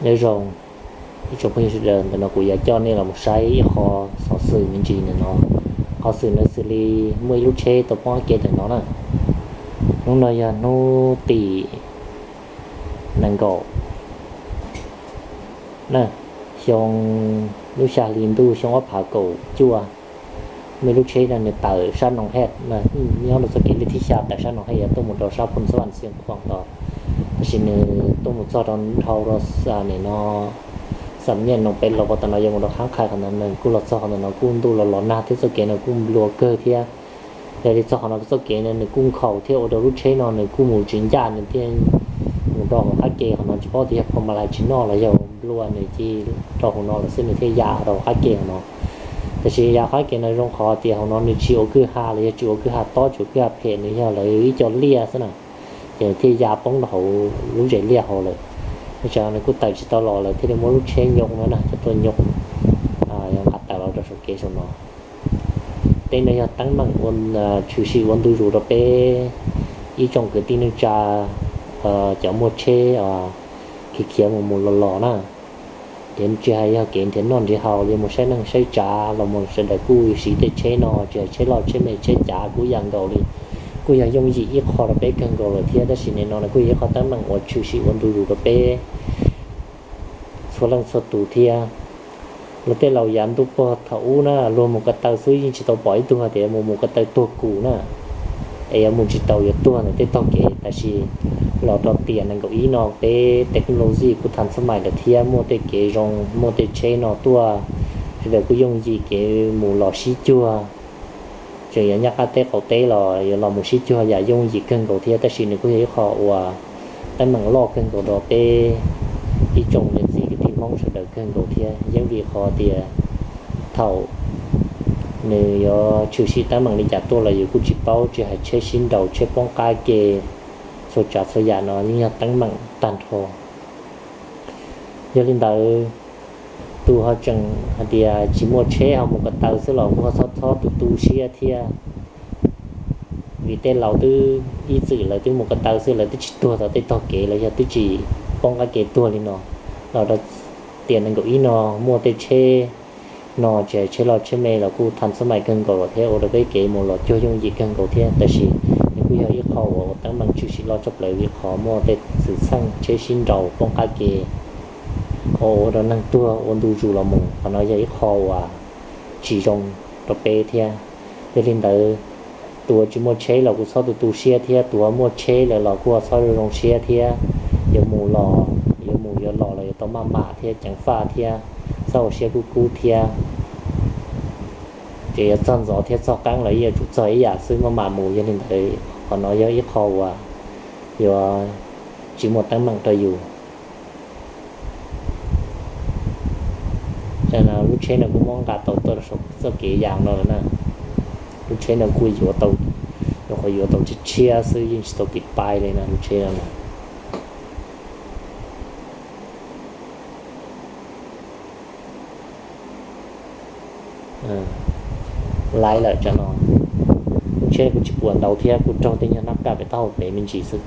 Nyob zoo ib tsoom phooj ywg sawv daws, ntawm no kuv yuav coj nej los saib ib qho xov xwm me ntsis ntawm no. Qhov xwm no xws li muaj ib lub tsheb tau poob qab ke ntawm no na. Hnub no yog hnub tim nees nkaum na, xyoo, lub xya hli ntuj xyoo ob phav kaum cuaj. Muaj ib lub tsheb no nws tawm sab Noo Hej, nyob rau txoj kev li thib xya tawm sab Noo Hej yuav tuaj mus rau sab Phoo Xab Vam Xiav Khuam tod, tab sis nws tuaj mus txog rau dhau rau nim no Xam Nyaj Noo Peb Los, tom no yuav mus rau Khab Khais qhov ntawd, nws kuj los txog qhov ntawm no kuj ntuj los los nag thiab txoj kev no kuj nplua kawg thiab. Yog li txog qhov no txoj kev no nws kuj nkhaus thiab ua rau lub tsheb no nws kuj mus tsis ncaj, nws thiaj mus rau hauv qab ke qhov no, tsis paub tias yog phoo ma lais tsis noj los yog nplua nws cia rau hauv no lawm xwb nws thiaj ya rau hauv qab ke qhov no. Tab sis ya qab ke no zoo qhov tias hauv no nws tsis ua kwj ha los yog tsis ua kwj ha tob, tsis ua kwj ha phem, nws yog lawv ib co liaj xwb na, ces nws thiaj ya poob rau hauv lub zes liaj hauv lawm. Nws tsam nws kuj tawm tsis tau los lawm thiaj li muab lub tsheb nyoo no na, coj tuaj nyoo, nqa tawm los rau saum kev saum no. Tej no yog teeb meem tshwm sim ua ntu zus rau peb ib tsoom kwv tij neej tsa, cov muaj tsheb khiav khiav mus mus los los na. Ces tsis hais yog kev nrhiav noj nrhiav haus los mus saib neej saib tsav los mus sawv daws kuj siv tej tsheb no, tsis hais tsheb loj tsheb me tsheb cav kuj yam nkaus li, kuj yog yooj yim ib qho rau peb kawg nkaus lawm thiab. Tab sis nim no kuj yog ib qho teeb meem uas tshwm sim ua ntu zus rau peb txhua leej txhua tus thiab. Luag tej laus yav ntuj puag thaum ub na, luag mus ko taw xwb yeej tsis tau pom ib tug hais tias mus mus ko taw tuag kus na, es yuav mus tsis tau yuav tuag ntawm tej tog kev. Tab sis los rau tiam nees nkaum ib no peb technology kuj tha xab mais lawm thiab, muaj tej kev zoo, muaj tej tsheb no tuaj, sawv daws kuj yooj yim kev mus los sib cuag. Tseem yuav nyob qab teb qaum teb los yuav los mus sib cuag yam yooj yim kawg nkaus thiab. Tab sis nws kuj yog ib qho uas teeb meem loj kawg nkaus rau peb ib tsoom niam txiv kwv tij Hmoob sawv daws kawg nkaus thiab. Yeej vim qhov tias thaum nws yuav tshwm sim teeb meem li cas tuaj los yus kuj tsis paub, tsis hais tsheb sib nraus, tsheb poob qab ke, txhua tsav txhua yam no yeej yog teeb meem tag nrho. Yog li ntawd, tus ho tseem hais tias tsis muaj tsheb ho mus ko taw xwb los kuj ho txhob txhob tu tu siab thiab. Vim tej laus twb ib txwm lawv twb mus ko taw xwb, lawv twb tsis tuag tom tej tog kev los yog twb tsis poob qab ke tuag li no. Los rau tiam nees nkaum ib no muaj tej tsheb no, tsis hais tsheb loj tsheb me los kuj tha xab mais kawg nkaus thiab, ua rau peb kev mus los cuag yooj yim kawg nkaus thiab. Tab sis nws kuj yog ib qho uas ua teeb meem tshwm sim loj tshaj plaws vim qhov muaj tej xwm txheej tsheb sib nraus poob qab ke, ua rau neeg tuag ua ntu zus los mus. Qhov no yog ib qho uas tsis zoo rau peb thiab. Yog li ntawd, tus uas tsis muaj tsheb los kuj txhob tu tu siab thiab, tus uas muaj tsheb lawm los kuj txhob zoo zoo siab thiab. Yuav mus los, yuav mus yuav los los yuav tau maj mam thiab ceev faj thiab, txhob ua siab kub kub thiab. Ces yuav txog ntxov thiab txog qeeb los yuav tsum txog ib yam xwb maj mam mus. Yog li ntawd qhov no yog ib qho uas yuav tsis muaj teeb meem rau yus. Lub tsheb no kuj muab nqa tau tuaj saum txoj kev yas no lawm na. Lub tsheb no kuj yuav tau, yuav qhov yuav tau tshiab tshiab xwb yeej tsis tau kev pai li na lub tsheb no. Laib lawm tsam no. Lub tsheb kuj tsis puas ntau thiab, kuj raug tej nyuag nab kaj pem taub hau pem me ntsis xwb.